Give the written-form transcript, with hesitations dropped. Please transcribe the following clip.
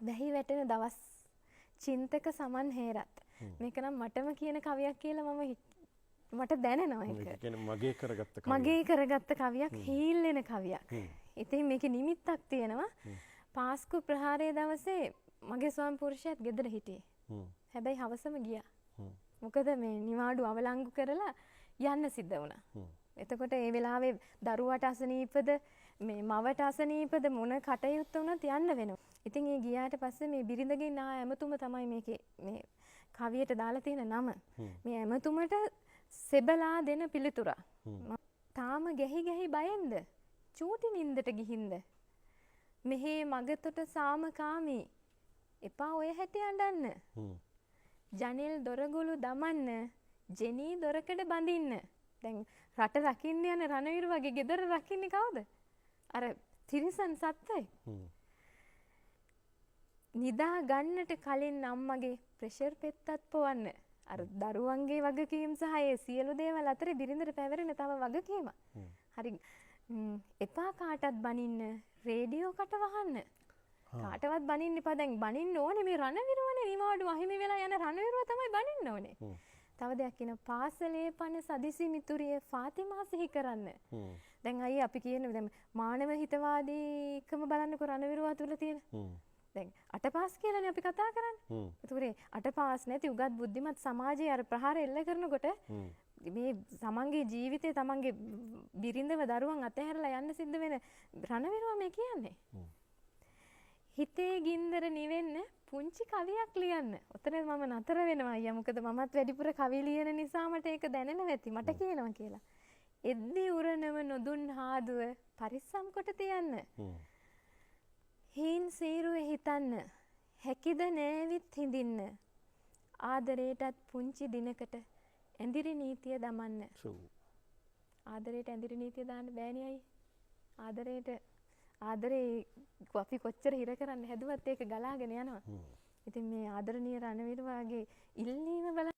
වැහි වැටෙන දවස් චින්තක සමන් හේරත්. මේක නම් මටම කියන කවියක් කියලා මම මට දැනෙනවා ඒක. කියන්නේ මගේ කරගත්ත කවියක්. මගේ කරගත්ත කවියක්, හීල් වෙන කවියක්. ඉතින් මේකේ නිමිත්තක් තියෙනවා. පාස්කු ප්‍රහාරයේ දවසේ මගේ ස්වාමි පුරුෂයාත් ගෙදර හිටියේ. හැබැයි හවසම ගියා. මොකද මේ නිවාඩු අවලංගු කරලා යන්න සිද්ධ වුණා. එතකොට ඒ වෙලාවේ දරුවාට අසනීපද මේ මවට අසනීපද මොන කටයුත්ත වුණත් යන්න වෙනවා. ඉතින් ඒ ගියාට පස්සේ මේ බිරිඳගෙන් ආ ඇමතුම තමයි මේකේ මේ කවියට දාලා තියෙන නම. මේ ඇමතුමට සෙබලා දෙන පිළිතුර. තාම ගැහි ගැහි බයෙන්ද? චූටි නින්දට ගිහින්ද? මෙහි මගතොට සාමකාමී එපා ඔය හැටි අඬන්න. ජනෙල් දොරගුළු දමන්න, ජෙනී දොරකඩ බඳින්න. දැන් රට රකින්න යන රණවිරු වගේ ගෙදර රකින්නේ කවුද? අර තිරිසන් සත්වයෙක්. නිදා ගන්නට කලින් අම්මගේ ප්‍රෙෂර් පෙත්තත් පොවන්න. අර දරුවන්ගේ වගකීම් සහ ඒ සියලු දේවල් අතරේ බිරිඳට පැවරෙන තව වගකීමක්. හරි, එපා කාටත් බනින්න, රේඩියෝ කට වහන්න. කාටවත් බනින්න එපා. දැන් බනින්න ඕනේ මේ රණවිරුවනේ, නිවාඩු අහිමි වෙලා යන රණවිරුව තමයි බනින්න ඕනේ. තව දෙයක් කියනවා, පාසලේ පණ සදිසි මිතුරිය ෆාතිමා සිහි කරන්න. දැන් අයියේ අපි කියන දැන් මානව හිතවාදීකම බලන්නකෝ රණවිරුවා තුල තියෙන. දැන් අටපාස් කියලානේ අපි කතා කරන්නේ. එතකොට අටපාස් නැති උගත් බුද්ධිමත් සමාජයේ අර ප්‍රහාර එල්ල කරනකොට මේ තමන්ගේ ජීවිතේ තමන්ගේ බිරිඳව දරුවන් අතහැරලා යන්න සිද්ධ වෙන රණවිරුවා මේ කියන්නේ. හිතේ ගින්දර නිවෙන්න පුංචි කවියක් ලියන්න. ඔතන මම නතර වෙනවා අයියා. මොකද මමත් වැඩිපුර කවි ලියන නිසා මට ඒක දැනෙනවා ඇති. මට කියනවා කියලා. එද්දි උරනම නොදුන් හාදුව පරිස්සම් කොට තියන්න. හීන් සීරුවේ හිතන්න. හැකිද නෑවිත් හිඳින්න. ආදරේටත් පුංචි දිනකට ඇඳිරි නීතිය දමන්න. ආදරේට ඇඳිරි නීතිය දාන්න බෑනේ අයියේ. ආදරේට ආදරේ අපි කොච්චර හිර කරන්න හැදුවත් ඒක ගලාගෙන යනවා. ඉතින් මේ ආදරණීය රණවිරුවාගේ ඉල්ලීම බලන්න.